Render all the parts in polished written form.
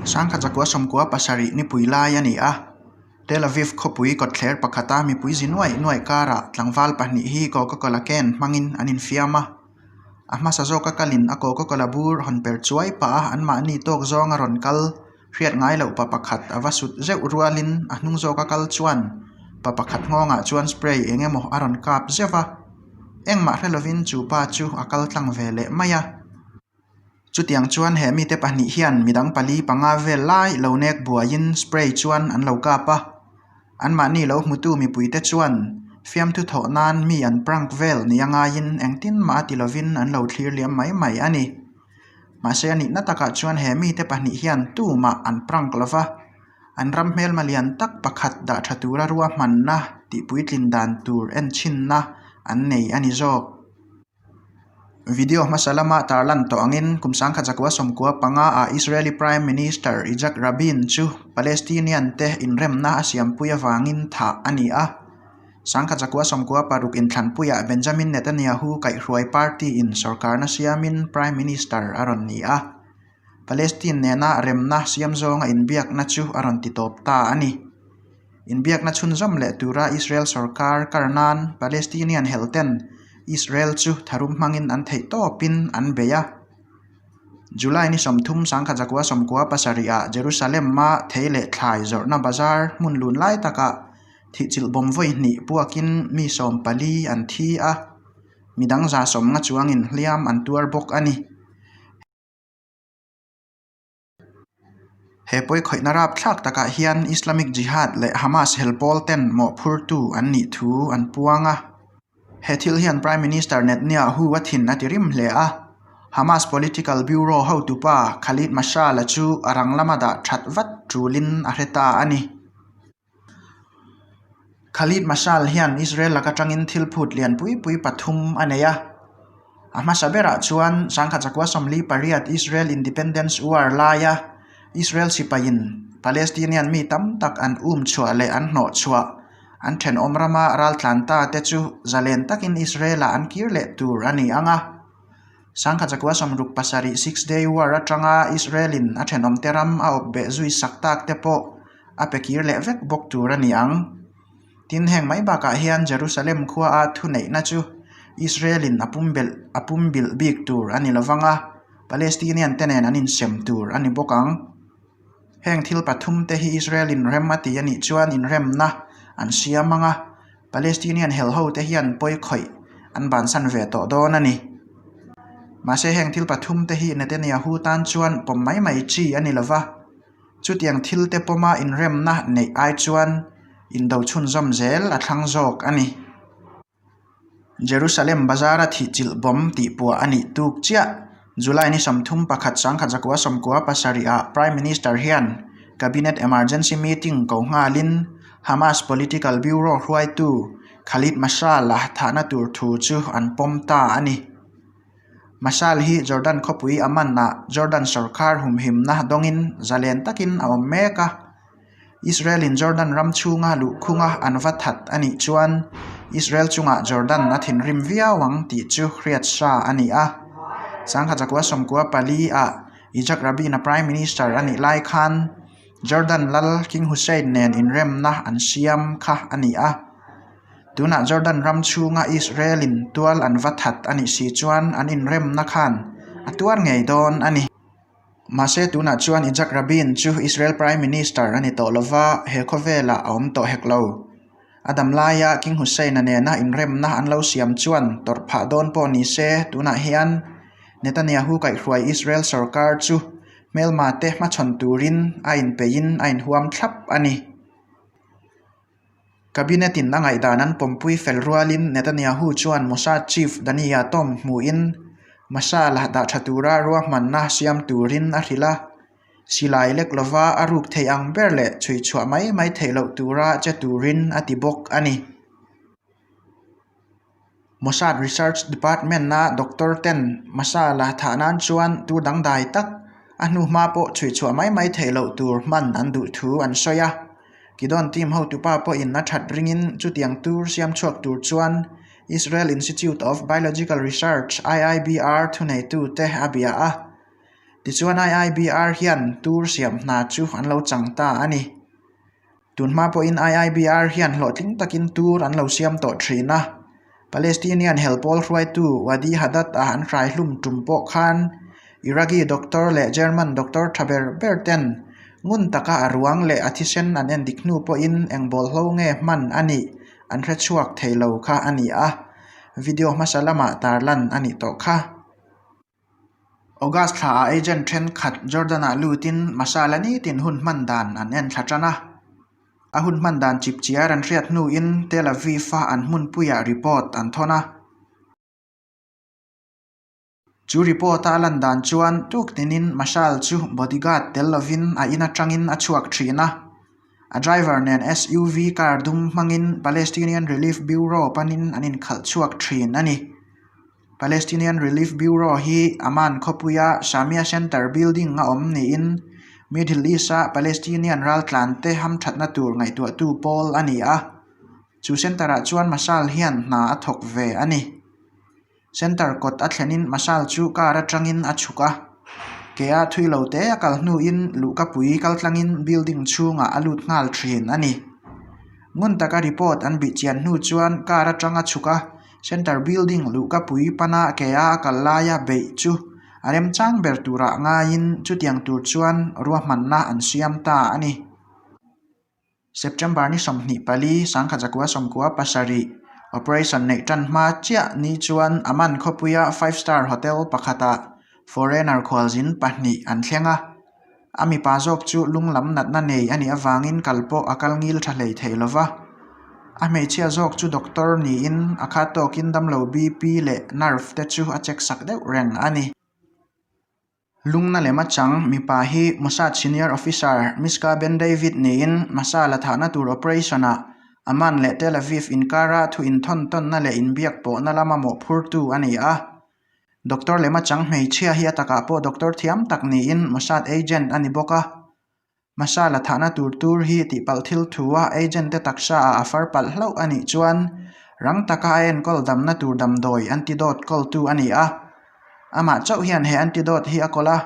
1997 nipui lai a ni a, Tel Aviv khawpui kawtthler pakhata mipui zi nuaih nuaih karah tlangval pahnih hi Coca-Cola can hmangin an infiam a. A hmasa zawka kalin a Coca-Cola bur hawn per chuai pah a anmahni tawk zawnga rawn kal hriat ngai loh pa pakhat a va sut zeuh rualin a hnung zawka kal chuan pa pakhat nghawngah chuan spray eng emaw a rawn kap zeuh va. Engmah hre lovin chu pa chu a kal tlang ve leh mai a. Chutiang chuan he mite pahnih hian midang pali panga vel lai lo nek buaiin spray chuan an lo kap a. Anmahni lo hmutu mipuite chuan fiamthu thawh nan mi an prank vel nia ngaiin engtin mah a ti lovin an lo thlir liam mai mai a ni. Mahse a nihna takah chuan he mite pahnih hian tumah an prank lova, an ram hmelma lian tak pakhat dah tha tura ruahmanna tihpuitlin dan tur enchhinna an nei a ni zawk. Video hmasa lama tarlan tawh angin kum 1995 ah Israeli Prime Minister Yitzhak Rabin chu Palestinian te inremna a siampui avangin thah a ni a. 1996 inthlanpuiah Benjamin Netanyahu kaihhruai party in sorkarna siamin Prime Minister a rawn ni a. Palestine nena remna siam zawnga inbiakna chu a rawn titawp ta a ni. Inbiakna chhunzawm leh tura Israel sorkar kar nan Palestinian helten Israel chu tharum hmangin an theih tawpin an bei a. July ni 30 1997 ah Jerusalem-a thei leh thlai zawrhna bazar hmun lun lai takah thihchilh bawm vawi hnih puakin mi 14 an thi a, midang 150 chuangin hliam an tuar bawk a ni. He pawi khawihna rap thlak takah hian Islamic Jihad leh Hamas hel pawl ten mawhphurtu an nih thu an puang a. He thil hian Prime Minister Netanyahu a thin a ti rim hle a. Hamas Political Bureau hotupa Khalid Mashal-a chu a rang lama dah that vat tulin a hre ta a ni. Khalid Mashal hian Israel laka tangin thil phut lian pui pui pathum a nei a. A hmasa berah chuan 1948 Israel Independence War laia Israel sipaiin Palestinian mi tam tak an um chhuah leh an hnawh chhuah an thenawm rama raltlan ta te chu zalen takin Israel-ah an kir leh tur a ni ang a. 1967 Six Day War atanga Israel-in a thenawmte ram a awp beh zui sak tak te pawh a pe kir leh vek bawk tur a ni ang. Tin, heng mai bakah hian Jerusalem khuaa thuneihna chu Israel-in a pumbelh a pumbilh bik tur a ni lovang a, Palestinian te nen an insem tur a ni bawk ang. Heng thil pathum te hi Israel-in rem a ti a nih chuan inremna an siam ang a, Palestinian hel ho te hian pawi khawih an bansan ve tawh dawn a ni. Mahse heng thil pathum te hi Netanyahu tan chuan pawm mai mai chi a ni lova. Chutiang thil te pawma inremna neih ai chuan indo chhunzawm zel a thlang zawk a ni. Jerusalem bazara thihchilh bawm tih puah a nih tuk chiah. July ni 31 1997 ah Prime Minister hian Cabinet Emergency Meeting ko nghalin Hamas Political Bureau hruaitu Khalid Mashal-a thahna tur thu chu an pawm ta a ni. Mashal hi Jordan khawpui Amman-ah Jordan sorkar humhimna dawngin zalen takin a awm mek a. Israel-in Jordan ram chhunga luhkhunga an va that a nih chuan Israel chungah Jordan a thinrim viau ang tih chu hriat sa a ni a. 1994-ah Yitzhak Rabin-a Prime Minister a nih lai khan Jordan lal King Hussein nen inremna an siam kha a ni a. Tunah Jordan ram chhunga Israel-in tual an va that a nih si chuan an inremna khan a tuar ngei dawn a ni. Mahse tunah chuan Yitzhak Rabin chu Israel Prime Minister a ni tawh lova, he khawvelah a awm tawh hek lo. A dam laia King Hussein-a nena inremna an lo siam chuan tawrh phah dawn pawh ni se tunah hian Netanyahu kaihhruai Israel sorkar chu hmelma te hmachhawn turin a inpeihin a inhuam thlap a ni. Cabinet in a ngaihdan an pawmpui fel rualin Netanyahu chuan Mossad chief Danny Yatom hmuhin Mashal-a dah tha tura ruahmanna siam turin a hrilh a, silai lek lova a ruk theih ang ber leh chhui chhuah mai mai theih loh tura che turin a ti bawk a ni. Mossad Research Department-a doctor ten Mashal-a thah nan chuan tur dangdai tak a hnuhma pawh chhui chhuah mai mai theih loh tur hman an duh thu an sawi a. Kidon team hotupa pawhin a that ringin chutiang tur siam chhuak tur chuan Israel Institute of Biological Research, IIBR, thuneitute a bia a. Tichuan IIBR hian tur siam hna chu an lo chang ta a ni. Tunhma pawhin IIBR hian hlawhtling takin tur an lo siam tawh thin a. Palestinian hel pawl hruaitu Wadi Haddad-a an hraihlum tum pawh khan Iraqi doctor leh German doctor tha ber ber ten ngun taka a ruang leh a thisen an endik hnu pawhin eng bawlhlo nge hman a nih an hre chhuak thei lo kha a ni a, video hmasa lamah tarlan a nih tawh kha. August thlaah agent thenkhat Jordan-ah lutin masala nitin hun hman dan an en thla tan a. A hun hman dan chip chiar an hriat hnuin Tel Aviv-a an hmunpuiah report an thawn a. Chu report-a a lan dan chuan tuk tinin Mashal chu bodyguard tel lovin a in atangin a chhuak thin a. A driver nen SUV car dum hmangin Palestinian Relief Bureau panin an inkhalh chhuak thin a ni. Palestinian Relief Bureau hi Amman khawpuia Shamia Center building a awm niin Middle East-a Palestinian raltlante hamthatna tur ngaihtuahtu pawl a ni a. Chu center-ah chuan Mashal hian hna a thawk ve a ni. Center kawt a thlenin Mashal chu car atangin a chhuk a. Ke a thui lo te a kal hnuin luhkapui kaltlangin building chhungah a lut nghal thin a ni. Ngun taka report an bih chian hnu chuan car atanga chhuk a. Centre building luhkapui pana ke a a kal laia beih chu a remchang ber turah ngaiin chutiang tur chuan ruahmanna an siam ta a ni. September ni 24, sangkhat zakua sawmkua pasarih operation neih tan hma chiah ni chuan Amman khawpuia five star hotel pakhatah foreigner khualzin pahnih an thleng a. A mipa zawk chu lung lam natna nei a nih avangin kal pawh a kal ngil tha hlei thei lo va. A hmeichhia zawk chu doctor niin a khat tawkin damlo BP leh nerve te chu a check sak deuh reng a ni. Lungna lem atang mipa hi Mossad senior officer Mishka Ben David niin Masa la thahna tur operation ah Amman leh Tel Aviv inkara thu inthawn tawnna leh inbiak pawhna lama mawhphurtu a ni a. Doctor lema chang hmeichhia hi a takah pawh doctor thiam tak niin Mossad agent a ni bawk a. Masala thahna tur tur hi tihpalh thil thu a agent te taksa ah a far palh hlauh a nih chuan rang taka a enkawl damna tur damdawi antidote kawltu a ni a. Amah chauh hian he antidote hi a kawl a,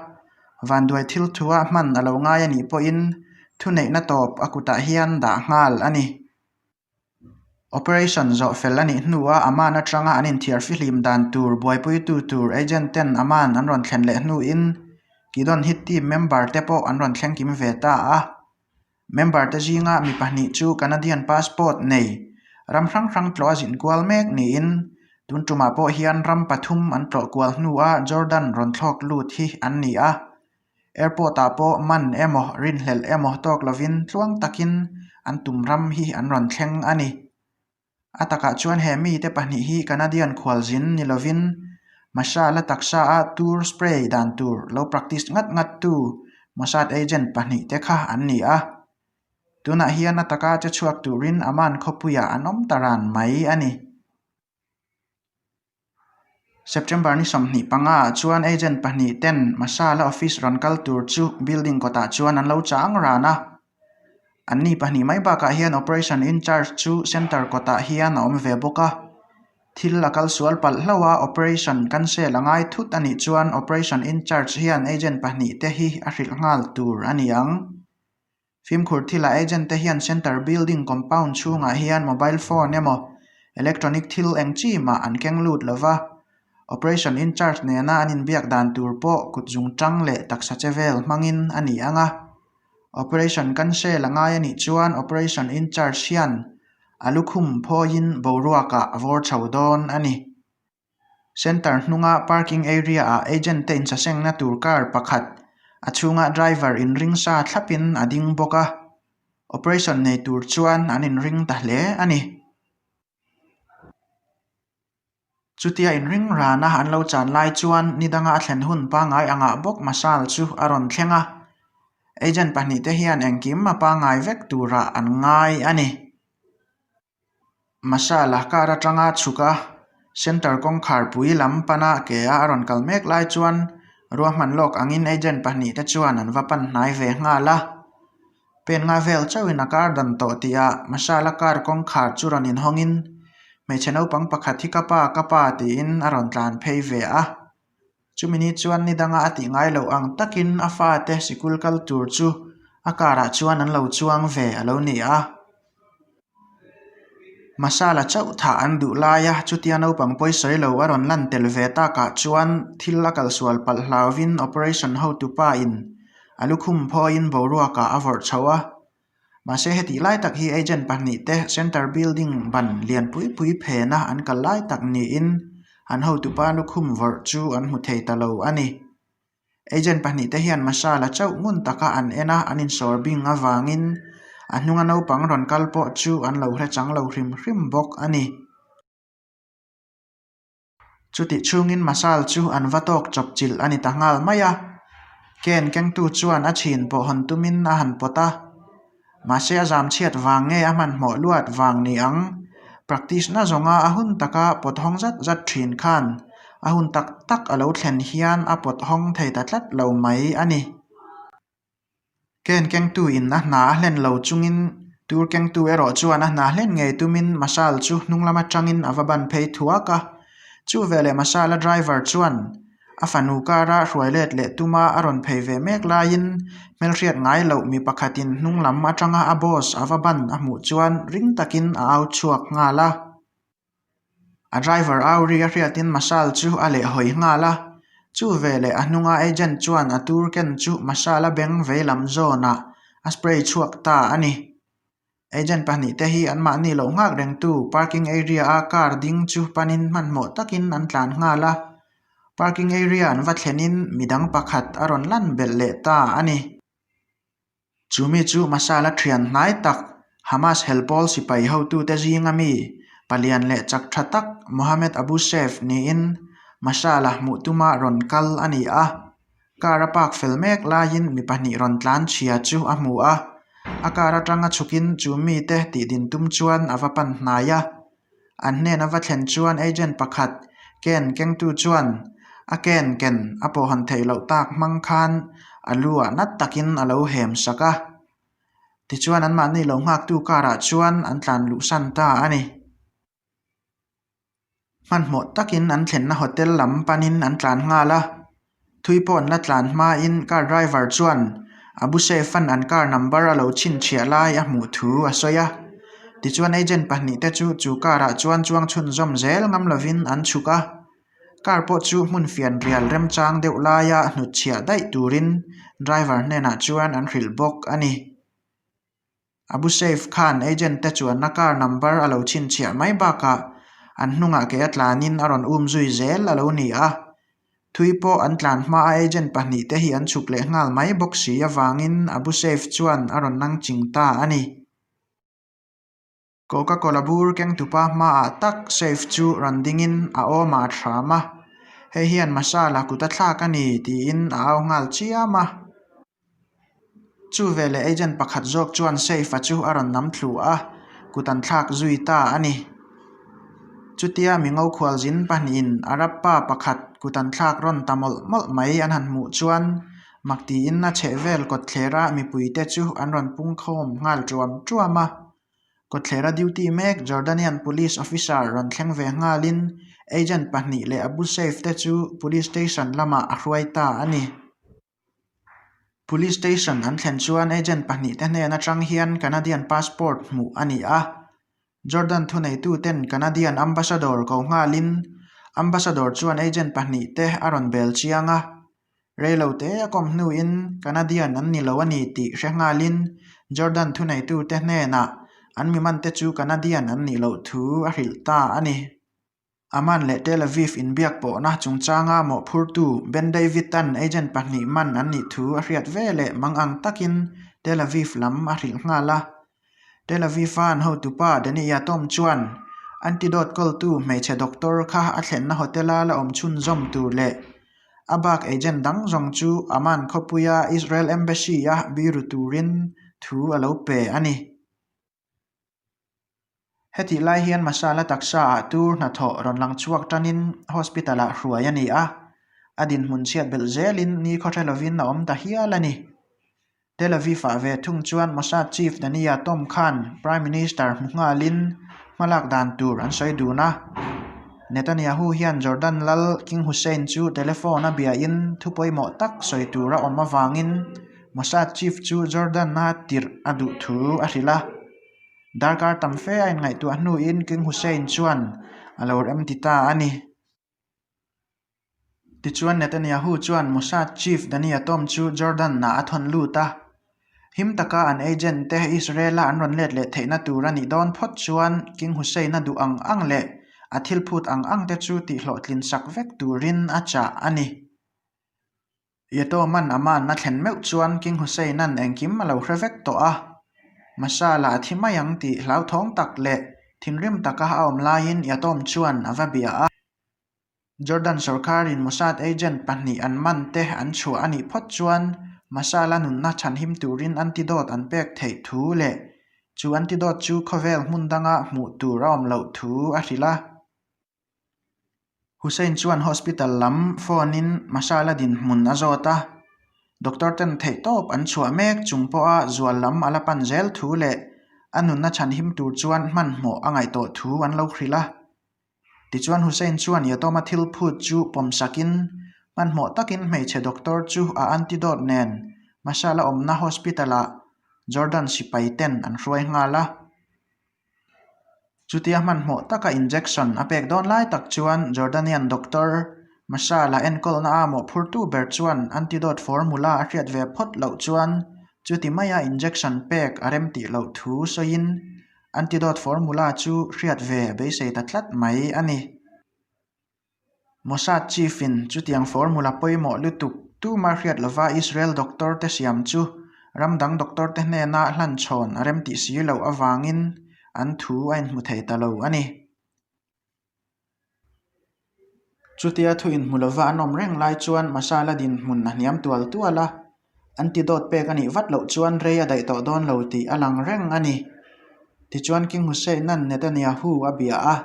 vanduai thil thu a hman a lo ngai a nih pawhin thuneihna tawp a kutah hian dah nghal a ni. Operation zawh fel a nih hnuah Amman atanga an inthiar fihlim dan tur buaipuitu tur agent ten Amman an rawn thlen leh hnuin Kidon Hit team member te pawh an rawn thleng kim ve ta a. Member te zinga mi pahnih chu Canadian passport nei ram hrang hrang tlawh a zin kual mek niin tun tumah pawh hian ram pathum an tlawh kual hnuah Jordan rawn thlawk lut hi an ni a. Airport ah pawh man emaw rinhlelh emaw tawk lovin tluang takin an tum ram hi an rawn thleng a ni. A takah chuan he mite pahnih hi Canadian khualzin ni lovin Masha la taksa a tour spray dan tur lo practice ngat ngat tu Mossad agent pahnih te kha an ni a. Tunah hian a taka che chhuak turin Amman khawpuiah an awm ta ran mai a ni. September ni 25 ah chuan agent pahnih ten Masala office rawn kal tur chu building kawtah chuan an lo chang ran a. Anni pahnih mai bakah hian operation incharge chu center kawtah hian a awm ve bawk a. Thil a kal sual palh hlauh a, operation cancel a ngai thut a nih chuan operation incharge hian agent pahnih te hi a hrilh nghal tur a ni ang. Fimkhur thilah agent te hian centre building compound chhungah hian mobile phone emaw electronic thil eng chi mah an keng lut lo va, operation incharge nena an inbiak dan tur pawh kut zung tang leh taksa che vel hmangin a ni ang a. Operation cancel a ngai a nih chuan operation incharge hian a lukhum phawiin boruakah a vawr chho dawn a ni. Centre hnunga parking area ah agent te insasengna tur car pakhat a chhunga driver inring sa thlapin a ding bawk a operation nei tur chuan an inring ta hle a ni. Chutia inring rana an lo chan lai chuan ni danga a thlen hun pangngai angah bawk masal chu a rawn thleng a agent pahnih te hian engkim a pangngai vek turah an ngai a ni. Masala car atanga chhuk a centre kawngkhar pui lam pana ke a a rawn kal mek lai chuan ruahman lawk angin agent pahnih te chuan an va pan hnai ve nghal a pen nga vel chauhin a car dan tawh tih ah masala car kawngkhar chu rawn inhawngin hmeichhe naupang pakhat hi ka pa ka pa tiin a rawn tlan phei ve a. Chumi ni chuan ni danga a tih ngai loh ang takin a fate sikul kal tur chu a car ah chuan an lo chuang ve a lo ni a. Masala chauh thah an duh lai a, chutia naupang pawisawi lo a rawn lan tel ve takah chuan thil a kalsual palh hlauvin operation hotupa in a lukhum phawiin boruakah a vawrh chho a. Mahse hetih lai tak hi agent pahnihte centre building ban lian pui pui phena an kal lai tak niin an hotupa lukhum vawrh chu an hmu thei ta lo a ni. Agent pahnihte hian masala chauh ngun taka an en a, an insawr bing avangin a hnunga naupang rawn kal pawh chu an lo hre chang lo hrim hrim bawk a ni. Chutih chhungin Masal chu an va tawk chawp chilh a ni ta nghal mai a, Ken kengtu chuan a chhin pawh hawn tumin a han pawt a. Mahse a zam chhiat vang nge a hmanhmawh luat vang ni ang, practice na zawnga a hun taka pawt hawng zat zat thin khan a hun tak tak a lo thlen hian a pawt hawng thei ta tlat lo mai a ni. Ken kengtu in a hna a hlen lo chungin tur kengtu erawh chuan a hna hlen ngei tumin Masal chu hnung lam atangin a va ban phei thuak a. Chu veleh Masala driver chuan a fanu kara hruai let leh tuma a rawn phei ve mek laiin hmelhriat ngai loh mi pakhatin hnung lam atanga a boss a va ban a hmuh chuan ring takin a au chhuak nghal a. A driver au ri a hriatin Masal chu a lehhawi nghal a, chu veleh a hnunga agent chuan a tur ken chu Masala beng veilam zawnah a spray chhuak ta a ni. Agent pahnihte hi anmahni loh nghak rengtu parking area a car ding chu panin hmanhmawh takin an tlan nghal a, parking area an va thlenin midang pakhat a rawn lan belh leh ta a ni. Chu mi chu Masala thian hnai tak Hamas helpawl sipai hotute zinga mi palian leh chak tha tak Mohammed Abu Seif niin Masala hmuh tuma rawn kal a ni a. Car a park fel mek laiin mi pahnih rawn tlan chhia chu a hmu a, a car atanga chhukin chu mite tihdin tum chuan a va pan hnai a. An hnen a va thlen chuan agent pakhat ken kengtu chuan a ken ken a pawhhawn theih loh tak hmang khan a lu ah nat takin a lo hem sak a. Tichuan anmahni lo nghaktu car ah chuan an tlan luhsan ta a ni. Hmanhmawh takin an thlenna hotel lam panin an tlan nghal a, thui pawh an la tlan hmain car driver chuan Abu Saif-a'n an car number a lo chhinchhiah lai a hmuh thu a sawi a. Tichuan agent pahnih te chu chu car ah chuan chuang chhunzawm zel ngam lovin an chhuk a, car pawh chu hmun fian rial remchang deuh laia hnutchhiah daih turin driver hnenah chuan an hrilh bawk a ni. Abu Saif khan agent te chuanna car number a lo chhinchhiah mai bakah an hnungah ke a tlanin a rawn um zui zel a lo ni a. Thui pawh an tlan hmaa agent pahnih te hi an chhuk leh nghal mai bawk si avangin Abu Saif chuan a rawn nang ching ta a ni. Coca Cola bur kengtupa hmaah tak Saif chu rawn dingin a awmah a hram a, Hei hian masala kut a thlak a ni tiin a au nghal chiam a. Chu veleh agent pakhat zawk chuan Saif-a chu a rawn nam thlu a, kut an thlak zui ta a ni. Chutia mingo khualzin pahnihin Arab pa pakhat kut an thlak rawn ta mawlh mawlh mai an han hmuh chuan mak tiin a chhehvel kawtthlera mipuite chu an rawn pungkhawm nghal ṭuam ṭuam a. Kawtthlera duty mek Jordanian police officer rawn thleng ve nghalin agent pahnih leh Abu Saif te chu police station lamah a hruai ta a ni. Police station an thlen chuan agent pahnihte hnen atang hian Canadian passport hmuh a ni a. Jordan thuneituten Canadian ambassador ko nghalin ambassador chuan agent pahnihte a rawn bel chiang a. Reilote a kawm hnuin Canadian an ni lo a ni tih hre nghalin Jordan thuneitute hnenah an mimante chu Canadian an nih loh thu a hrilh ta a ni. Amman leh Tel Aviv inbiak pawhna chungchanga mawhphurtu Ben David-a'n agent pahnih man an nih thu a hriat ve leh mangang takin Tel Aviv lam a hrilh nghal a. Tel Aviv-a an hotupa Danny Yatom chuan antidote kawltu hmeichhe doctor kha a thlenna hotel-a la awm chhunzawm tur leh a bak agent dang zawng chu Amman khawpuia Israel Embassy-a biru turin thu a lo pe a ni. Hetih lai hian Masala taksa ah tur hnathawh rawn lang chhuak tanin hospital ah hruai a ni a, a dinhmun chhiat belh zelin ni khawhre lovin a awm ta hial a ni. Tel Aviv ah ve thung chuan Mossad chief Daniya Tom khan Prime Minister hmu nghalin hmalak dan tur an sawi dun a. Netanyahu hian Jordan lal King Hussein chu telephone a biain thu pawimawh tak sawi tur a awm avangin Mossad chief chu Jordan-a tirh a duh thu a hrilh a. Darkar tam fe a inngaihtuah hnuin King Hussein chuan a lo remti ta a ni. Tichuan Netanyahu chuan Mossad chief Danny Yatom chu Jordan-ah a thawn lut a. Him taka an agent te Israel-a an rawn let leh theihna tur a nih dawn phawt chuan King Hussein-a duh ang ang leh a thil phut ang ang te chu tihhlawhtlin sak vek turin a chah a ni. Yatoman a manna thlen meuh chuan King Hussein-a'n engkim a lo hre vek tawh a, Masala a thi mai ang tih hlauthawng tak leh thinrim taka a awm laiin Yatom chuan a va bia a. Jordan sorkarin Mossad agent pahnih an man te an chhuah a nih phawt chuan Masala nunna chhanhim turin antidote an pek theih thu leh chu antidote chu khawvel hmun danga hmuh tur a awm loh thu a hrilh a. Hussein chuan hospital lam phone in Masala dinhmun a zawt a, doctor ten theihtawp an chhuah mek chung pawha zual lam a la pan zel thu leh a nunna chhanhim tur chuan hmanhmawh a ngaih tawh thu an lo hrilh a. Tichuan Hussein chuan Yatoma thil phut chu pawm sakin hmanhmawh takin hmeichhe doctor chu a antidote nen Masala awmna hospital ah Jordan sipai ten an hruai nghal a. Chutia hmanhmawh taka injection a pek dawn lai tak chuan Jordanian doctor Mashala enkawlna a mawhphurtu ber chuan antidote formula a hriat ve phawt loh chuan chuti maia injection pek a rem tih loh thu sawiin antidote formula chu hriat ve a beisei ta tlat mai a ni. Mossad chief-in chutiang formula pawimawh lutuk tuma hriat lova Israel doctor te siam chu ram dang doctor te hnena hlanchhawn a remtih si loh avangin an thu a inhmu thei ta lo a ni. Chutia thu inhmu lova an awm reng lai chuan Masala dinhmun a hniam tual tual a, antidote pek a nih vat loh chuan rei a daih tawh dawn lo tih a lang reng a ni. Tichuan King Hussein-a'n Netanyahu a bia a,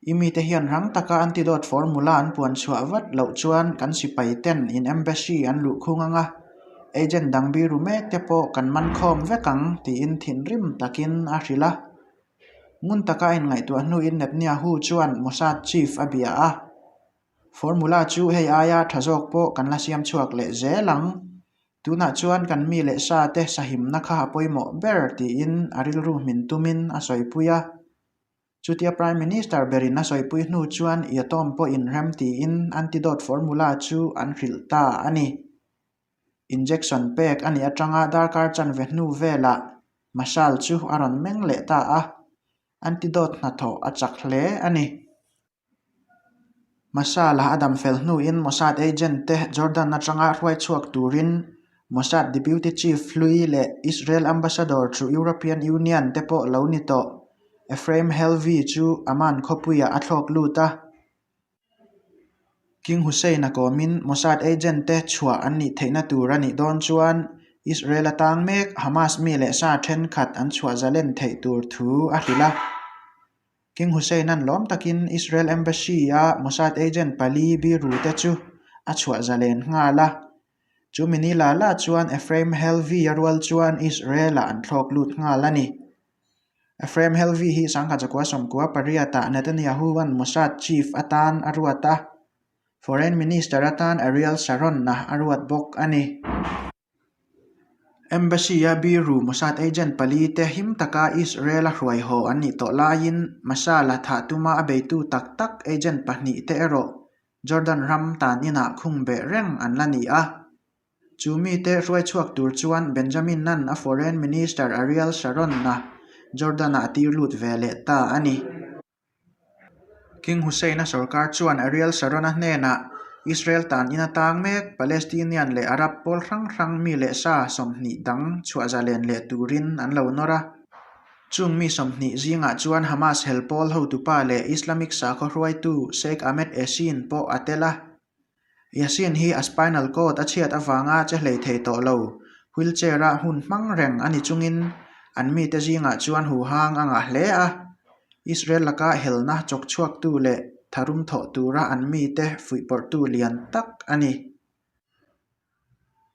I mite hian rang taka antidote formula an puan chhuah vat loh chuan kan sipai ten in embassy an luh khung ang a, agent dang biru mek te pawh kan man khawm vek ang tiin thinrim takin a hrilh a. Ngun taka a inngaihtuah hnuin Netanyahu chuan Mossad chief a bia a, Formula chu hei aia tha zawk pawh kan la siam chhuak leh zel ang. Tunah chuan kan mi leh sa te sahimna kha a pawimawh ber tiin a rilru hmin tumin a sawipui a. Chutia Prime Minister berin a sawipui hnu chuan Yatom pawhin rem tiin antidote formula chu an hrilh ta a ni. Injection pek a nih atanga darkar chanve hnu velah Mashal chu a rawn meng leh ta a, antidote hnathawh a chak hle a ni. Mashal a dam fel hnuin Mossad agent te Jordan atanga hruai chhuak turin Mossad Deputy Chief hlui leh Israel Ambassador to European Union te pawh lo ni tawh Ephraim Helvi chu Amman khawpuiah a thlawk lut a. King Hussein a kawmin Mossad agent te chhuah an nih theihna tur a nih dawn chuan Israel atang mek Hamas mi leh sa thenkhat an chhuah zalen theih tur thu a hrilh a. King Hussein-a'n lawm takin Israel Embassy-a Mossad agent pali biru te chu a chhuah zalen nghal a. Chu mini la la chuan Ephraim Helvi-a rual chuan Israel-ah an thlawk lut nghal a ni. Ephraim Helvi hi sangha chakua sawmkua pariatah Netanyahu-a'n Mossad chief atan a ruat a, Foreign Minister atan Ariel Sharon-a a ruat bawk a ni. Embassy-a biru Mossad agent pali te him taka Israel-a hruai haw an nih tawh laiin Masala thah tuma a beitu tak tak agent pahnih te erawh Jordan ram tan inah khung beh reng an la ni a. Chu mite hruai chhuak tur chuan Benjamin-a'n a Foreign Minister Ariel Sharon-a Jordan-ah a tir lut ve leh ta a ni. King Hussein-a sorkar chuan Ariel Sharon-a hnenah Israel tan in atang mek Palestinian leh Arab pawl hrang hrang mi leh sa 20 dang chhuah zalen leh turin an lo nawr a. Chung mi 20 zingah chuan Hamas hel pawl hotupa leh Islamic sakhaw hruaitu Sheikh Ahmed Yassin pawh a tel a. Yassin hi a spinal cord a chhiat avanga che hlei thei tawh lo, wheelchair-a hun hmang reng a ni chungin an mite zingah chuan huhang a ngah hle a. Israel laka helna chawk chhuaktu leh tharum thawh tura an mite fuihpawrhtu lian tak a ni.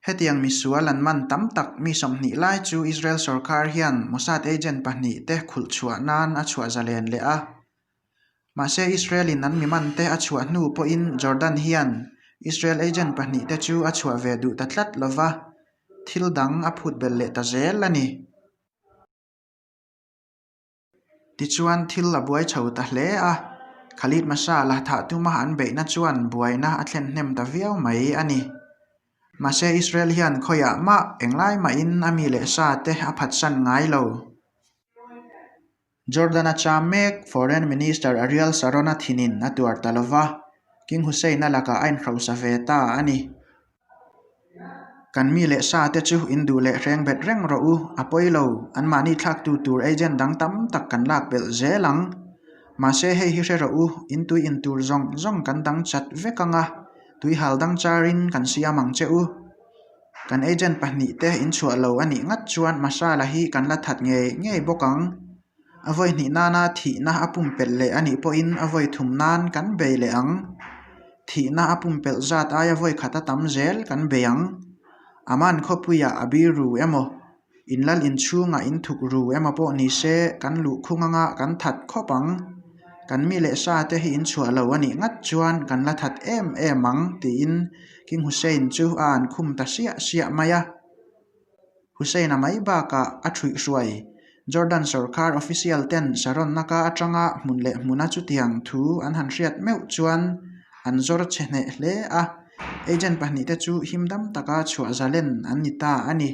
Hetiang misual an man tam tak mi 20 lai chu Israel sorkar hian Mossad agent pahnih te khulh chhuah nan a chhuah zalen leh a. Mahse Israel-in an mi mante a chhuah hnu pawhin Jordan hian Israel agent pahnihte chu a chhuah ve duh ta tlat lo va, thil dang a phut belh leh ta zel a ni. Tichuan thil a buai chho ta hle a, Khalid Mashal-a thah tuma an beihna chuan buaina a thlen hnem ta viau mai a ni. Mahse Israel hian khawiah mah englai mahin a mi leh sa te a phatsan ngai lo. Jordan-a cham mek Foreign Minister Ariel Sharon-a thinin a tuar ta lo va, King Hussein-a lakah a inhrosa ve ta a ni. Kan mi leh sa te chu in duh leh hreng bet reng rawh u, a pawi lo, anmahni thlaktu tur agent dang tam tak kan lak belh zel ang. Mahse hei hi hre rawh u, in tui in tur zawng zawng kan dang chat vek ang a, tui hal dang charin kan siam ang che u. Kan agent pahnihte in chhuah lo a nih ngat chuan masala hi kan la that ngei ngei bawk ang. A vawi hnih nana thihna a pumpelh leh a nih pawhin a vawi thum nan kan bei leh ang. Thihna a pumpelh zat aia vawi khat a tam zel kan bei ang. Aman khawpuiah a bir ru emaw, inlal inchhungah in thuk ru emaw pawh ni se kan luhkhung anga kan that khawp ang. Kan mi leh sa te hi in chhuah lo a nih ngat chuan kan la that em em ang tiin King Hussein chu a an khum ta siah siah mai a. Hussein-a mai bakah a ṭhuihhruai. Jordan sorkar official ten Sharon naka aṭanga hmun leh hmuna chutiang thu an han hriat meuh chuan an zawr chhe hneh hle a, agent pahnihte chu himdam taka chhuah zalen an ni ta a ni.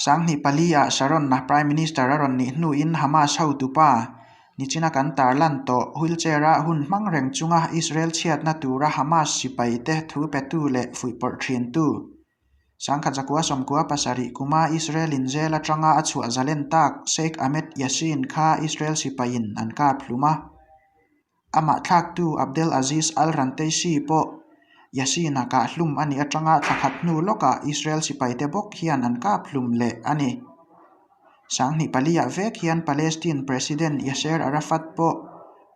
Sanghnih pali-ah Sharon-a Prime Minister a rawn nih hnuin Hamas hotupa nichina kan tarlan tawh wheelchair-a hun hmang reng chunga Israel chhiatna tura Hamas sipaite thu petu leh fuihpawrh ṭhintu Sangkhat zakua sawmkua pasarih kuma Israel-in jail atanga a chhuah zalen tak Sheikh Ahmed Yassin kha Israel sipaiin an kap hlum a. Amah thlaktu Abdel Aziz al-Rantisi pawh Yassin-a kah hlum a nih atanga thla khat hnu lawkah Israel sipaite bawk hian an kap hlum leh a ni. Sanghnih paliah vek hian Palestine President Yasser Arafat pawh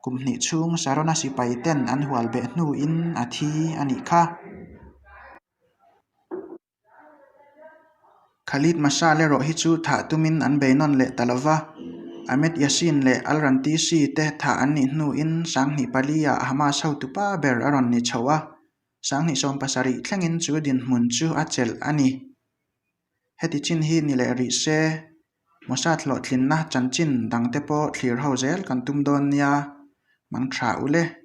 kum hnih chhung Sarona sipaiten an hual beh hnuin a thi a nih kha. Khalid Mashal erawh hi chu thah tumin an bei nawn leh ta lova, Ahmed Yassin leh Al-Rantisi te thah an nih hnuin sanghnih pali-ah Hamas hotupa ber a rawn ni chho a, sanghnih 70 thlengin chu dinhmun chu a chelh a ni. Heti chin hi ni leh rih se, Mossad hlawhtlinna chanchin dangte pawh thlir ho zel kan tum dawn nia, mang tha u le.